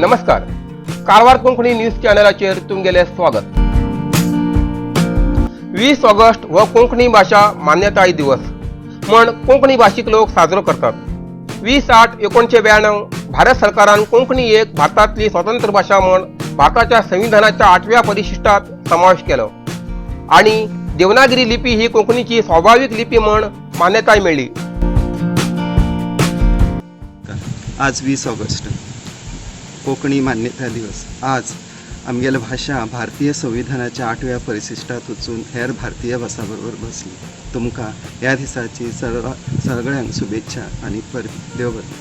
नमस्कार, कारवार कोंकणी न्यूज चॅनलाचेर तुमगेलें स्वागत. 20 ऑगस्ट हो कोंकणी भाशा मान्यताय दिवस म्हण कोंकणी भाशीक लोक साजरो करतात. 20/8/1992 भारत सरकारान कोंकणी एक भारतांतली स्वतंत्र भाशा म्हण भारताच्या संविधानाच्या 8व्या परिशिष्टात समावेश केलो आणि देवनागिरी लिपी ही कोंकणीची स्वाभाविक लिपी म्हण मान्यताय मेळ्ळी. आज 20 ऑगस्ट कोंकणी मान्यता दिवस. आज आमगेली भाशा भारतीय संविधानाच्या 8व्या परिशिश्टांत वचून हेर भारतीय भासां बरोबर बसली. तुमकां ह्या दिसाची सर्व सगळ्यांक शुभेच्छा आनी देव बरें.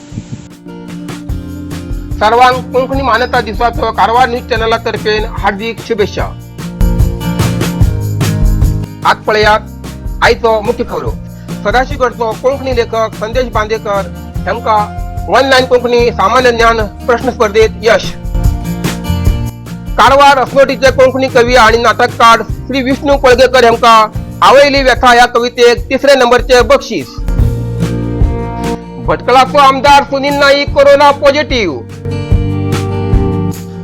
सर्वांक कोंकणी मान्यता दिवसाचो कारवार न्यूज चॅनला तर्फेन हार्दिक शुभेच्छा. आज पळयात आयचो मुख्य खबरो. सदाशिवगडचो कोंकणी लेखक संदेश बांदेकर हांकां वन लायन कोंकणी सामान्य ज्ञान प्रश्न स्पर्धेत यश. कारवार अस्नोटीचे कोंकणी कवी आणि नाटककार श्री विष्णू कोळगेकर हांकां आवयली व्यथा ह्या कवितेक 3रे नंबरचे बक्षीस. भटकळाचो आमदार सुनील नाईक कोरोना पॉझिटिव्ह.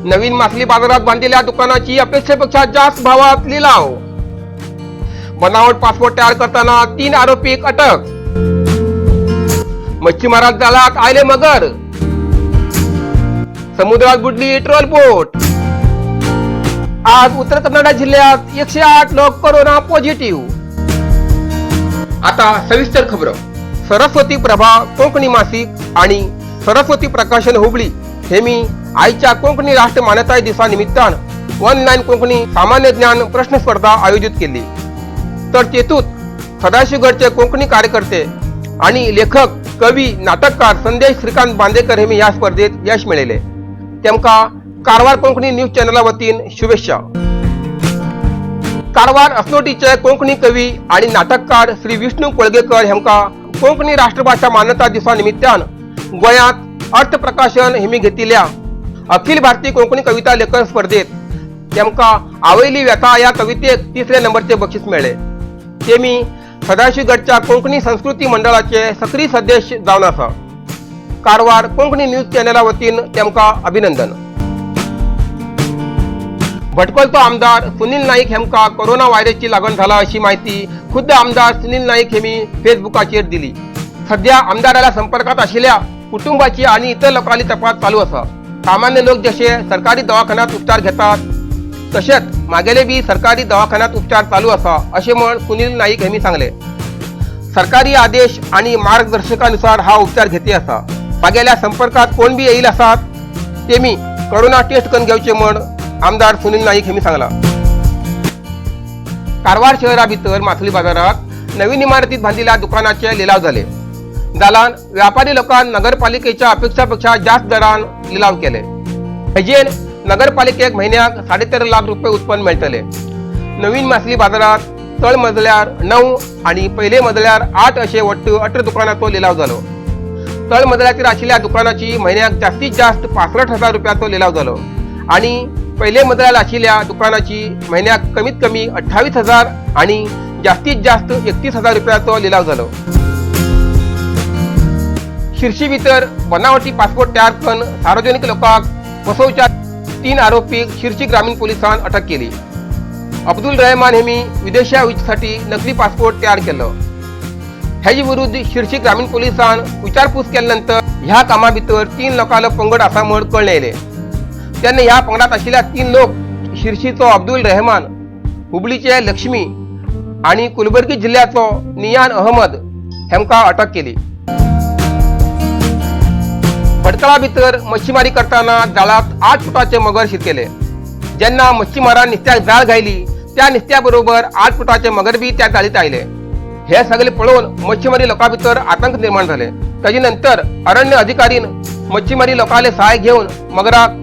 नवीन मासली बाजारात बांधलेल्या दुकानाची अपेक्षेपेक्षा जास्त भावात लिलाव. बनावट पासपोर्ट तयार करताना 3 आरोपीक अटक. मच्छीमारात जाळात आयले मगर. समुद्रात बुडली ट्रोल बोट. आज उत्तर कन्नडा जिल्ह्यात 108 लोक कोरोना पॉझिटिव्ह. आता सविस्तर खबर. सरस्वती प्रभा कोंकणी मासिक आणि सरस्वती प्रकाशन हुबळी हे मी आयच्या कोंकणी राष्ट्र मान्यताय दिसा निमित्तान वन लायन कोंकणी सामान्य ज्ञान प्रश्न स्पर्धा आयोजित केली. तर तेतूत सदाशिवगडचे कोंकणी कार्यकर्ते आणि लेखक, कवी, नाटककार संदेश श्रीकांत बांदेकर हे मी ह्या स्पर्धेत यश मेळयले. तेमकां कारवार कोंकणी न्यूज चॅनला वतीन शुभेच्छा. कारवार अस्नोटीचे कोंकणी कवी आणि नाटककार श्री विष्णू कोळगेकर हेमकां कोंकणी राष्ट्रभाषा मान्यता दिसा निमित्तान गोंयांत अर्थ प्रकाशन हेमी घेतिल्ल्या अखिल भारतीय कोंकणी कविता लेखन स्पर्धेत तेमकां आवयली व्यथा ह्या कवितेक 3रे नंबरचे बक्षीस मेळ्ळे. ते मी सदाशिवगडच्या कोंकणी संस्कृती मंडळाचे सक्रीय सदस्य जावन आसा. कारवार कोंकणी न्यूज चॅनला वतीन तेमकां अभिनंदन. भटकळचो आमदार सुनील नाईक हेमकां कोरोना व्हायरसची लागण झाला अशी माहिती खुद्द आमदार सुनील नाईक हेमी फेसबुकाचेर दिली. सध्या आमदाराला संपर्कात आशिल्ल्या कुटुंबाची आणि इतर लोकांनी तपास चालू आसा. सामान्य लोक जशे सरकारी दवाखान्यात उपचार घेतात तशेंच मागेले बी सरकारी दवाखान्यात उपचार चालू आसा अशें म्हण सुनील नाईक हेमी सांगले. सरकारी आदेश आणि मार्गदर्शकानुसार हा उपचार घेते आसा. मागेल्या संपर्कात कोण बी येईल आसात ते मी कोरोना टेस्ट करून घेवचे म्हण आमदार सुनील नाईक हेमी सांगला. कारवार शहरा भितर मासळी बाजारात नवीन इमारतीत बांदिल्ल्या दुकानाचे लिलाव झाले. जालान व्यापारी लोकांन नगरपालिकेच्या अपेक्षापेक्षा जास्त दरान लिलाव केले. हेजेर नगरपालिकेक म्हयन्याक 13.5 लाख रुपये उत्पन्न मेळटले. नवीन मासळी बाजारात तळ मजल्यार 9 आणि पहिले मजल्यार 8 असे वट्ट 18 दुकानाचो लिलाव जालो. तळ मजल्याचेर आशिल्ल्या दुकानाची म्हयन्याक जास्तीत जास्त 65,000 रुपयाचो लिलाव जालो आणि पहिले मजल्यार आशिल्ल्या दुकानाची म्हयन्याक कमीत कमी 28,000 आणि जास्तीत जास्त 31,000 रुपयाचो लिलाव जालो. शिर्शी भितर बनावटी पासपोर्ट तयार करून सार्वजनिक लोकांक फसोवच्या 3 आरोपीक शिर्शी ग्रामीण पोलिसान अटक केली. अब्दुल रहमान हेमी विदेशा साठी नकली पासपोर्ट तयार केलो. हेजे विरुद्ध शिर्शी ग्रामीण पोलिसान विचारपूस केल्यानंतर ह्या कामा भितर 3 लोकांलो पंगड आसा म्हण कळ्ळें येयलें. तेन्ना ह्या पंगडात आशिल्ल्या 3 लोक शिर्शीचो अब्दुल रहमान, हुबळीचे लक्ष्मी आणि कुलबर्गी जिल्ह्याचो नियान अहमद हेमकां अटक केली. भटकळा भितर मच्छीमारी करताना जाळात 8 फुटाचे मगर शिरकेले. जेन्ना मच्छीमारान नुस्त्याक जाळ घायली त्या नुस्त्या बरोबर 8 फुटाचे मगर बी त्या जाळीत आयले. हे सगळे पळोवन मच्छीमारी लोकां भितर आतंक निर्माण झाले. ताजे नंतर अरण्य अधिकारीन मच्छीमारी लोकांले सहाय घेवन मगराक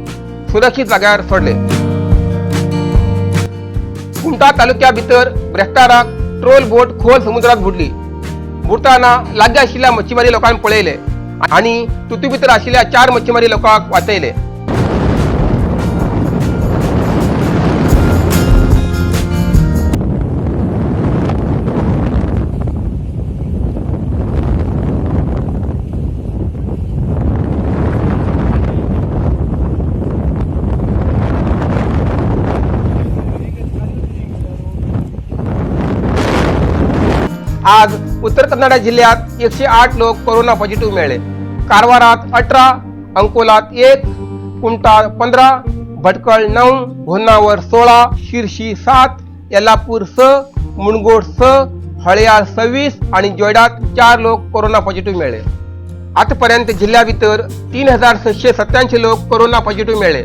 सुरक्षित जाग्यार सोडले. कुमठा तालुक्या भितर ब्रेस्ताराक ट्रोल बोट खोल समुद्रात बुडली. बुडताना लागीं आशिल्ल्या मच्छीमारी लोकांनी पळयले आणि तुतू भितर आशिल्ल्या 4 मच्छीमारी लोकांक वाचयले. आज उत्तर कन्नडा जिल्ह्यात 108 लोक कोरोना पॉझिटिव्ह मेळ्ळे. कारवारात 18, अंकोलात 1, कुमठा 15, भटकळ 9, होन्नावर 16, शिर्शी 7, यल्लापूर 6, मुणगोड 6, हळयाळ 26 आणि जोयडात 4 लोक कोरोना पॉझिटिव्ह मेळ्ळे. आतापर्यंत जिल्ह्याभितर 3687 लोक कोरोना पॉझिटिव्ह मेळ्ळे.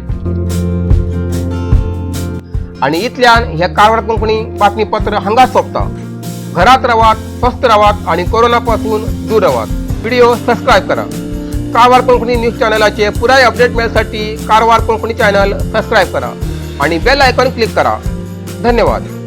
आणि इतल्यान हे कारवार कोंकणी बातमीपत्र हांगा सोंपता. घरात रावात, स्वस्थ रावात आणि कोरोनापासून दूर रावात. व्हिडिओ सबस्क्राईब करा. कारवार कोंकणी न्यूज चॅनलाचे पुराय अपडेट मेळसाठी कारवार कोंकणी चॅनल सबस्क्राईब करा आणि बेल आयकॉन क्लिक करा. धन्यवाद.